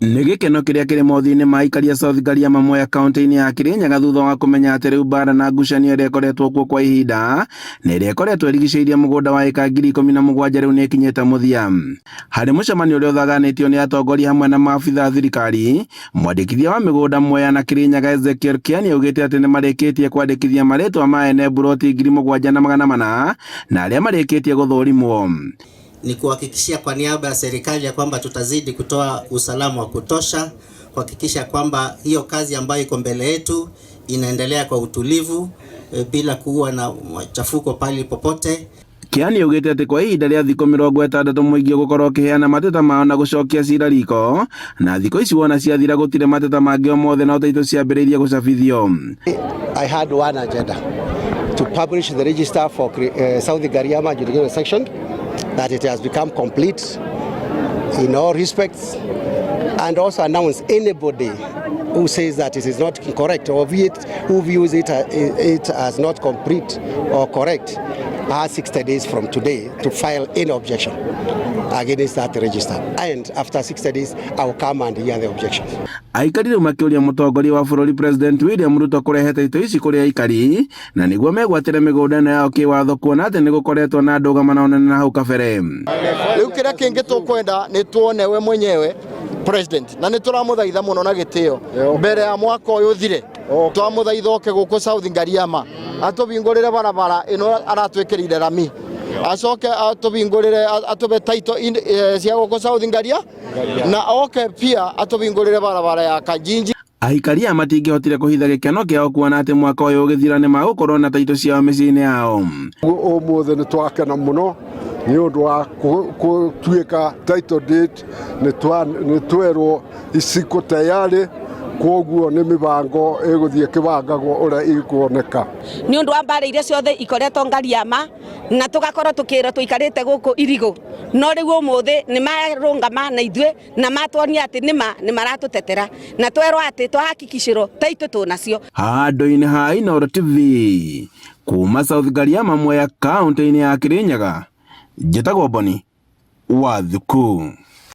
Nĩ gĩkeno kĩrĩa kĩrĩ mothiũ-inĩ ma aikari a South Ngariama Mwea kaunti-inĩ ya Kirinyaga thutha wa kũmenya atĩ rĩu mbara na ngucanio ĩrĩa ĩkoretwo kuo kwa ihinda na ĩrĩa ĩkoretwo ĩrigicĩirie mũgũnda wa ĩka 17,000 rĩu nĩ ĩkinyĩte mũthia. Harĩ mũcemanio ũrĩa ũthaganĩtio nĩ atongoria hamwe na maabitha a thirikari, mwandĩkithia wa mĩgũnda Mwea na Kirinyaga Ezekiel Kiani augĩte atĩ nĩ marĩkĩtie kwandĩkithia marĩtwa ma ene mburoti 7400 na arĩa marĩkĩtie gũthũrimwo. Ni kuhakikishia kwa niaba ya serikali ya kwamba tutazidi kutoa usalama wa kutosha, kuhakikisha kwamba hiyo kazi ambayo iko mbele yetu inaendelea kwa utulivu bila kuwa na machafuko pali popote. Kiani augĩte atĩ kwa ihinda rĩa thikũ 60 mũingĩ ũgũkorwo ũkĩheana mateta mao na gũcokia cira riko, na thikũ ici wona ciathira gũtirĩ mateta mangĩ o mothe no taitũ ciambĩrĩirie gũcabithio. I had one agenda, to publish the register for South Ngariama adjudication section, that it has become complete in all respects, and also announce anybody who says that it is not correct or who views it as not complete or correct has 60 days from today to file any objection against that register. And after 60 days, I will come and hear the objections. Aikari rĩu makĩũria mũtongoria wa bũrũri President William Ruto kũrehe taitũ ici kũrĩ aikari na nĩguo megwatĩre mĩgũnda ĩno yao kĩwatho, kuona atĩ nĩ gũkoretwo na ndũgamano nene na hau kabere. Rĩu kĩrĩa kĩngĩ tũkwenda nĩ tuone we mwenyewe president, na nĩ tũramũthaitha mũno na gĩtĩo mbere ya mwaka ũyũ ũthire, twamũthaitha oke gũkũ South Ngariama atũhingũrĩre barabara ĩno aratwĩkĩrĩire rami, acoke atũhingũrĩre, atũbe title cia gũkũ South Ngaria, na oke pia atũhingũrĩre barabara ya Kanjinji. Aikari aya matingĩhotire kũhitha gĩkeno kĩao kuona atĩ mwaka ũyũ ũgĩthira nĩ magũkorwo na taitũ ciao mĩciĩ-inĩ yao. Ũmũthĩ nĩ twakena mũno nĩ ũndũ wa gũtuĩka title deed nĩ twerwo iciko tayari, koguo nĩ mĩbango ĩgũthiĩ ĩkĩbangagwo ũrĩa ĩkuoneka. Nĩ ũndũ wa mbara iria ciothe ikoretwo Ngariama na tũgakorwo tũkĩrwo tũikarĩte gũkũ irigũ, no rĩu ũmũthĩ nĩ marũngama na ithuĩ na matuonia atĩ nĩma nĩ maratũtetera, na twerwo atĩ twahakikicĩrwo taitũ tũnacio. Handũ-inĩ ha Inooro TV kuma South Ngariama Mwea kaunti-inĩ ya Kirinyaga, njĩtagwo Boni wa Thuku.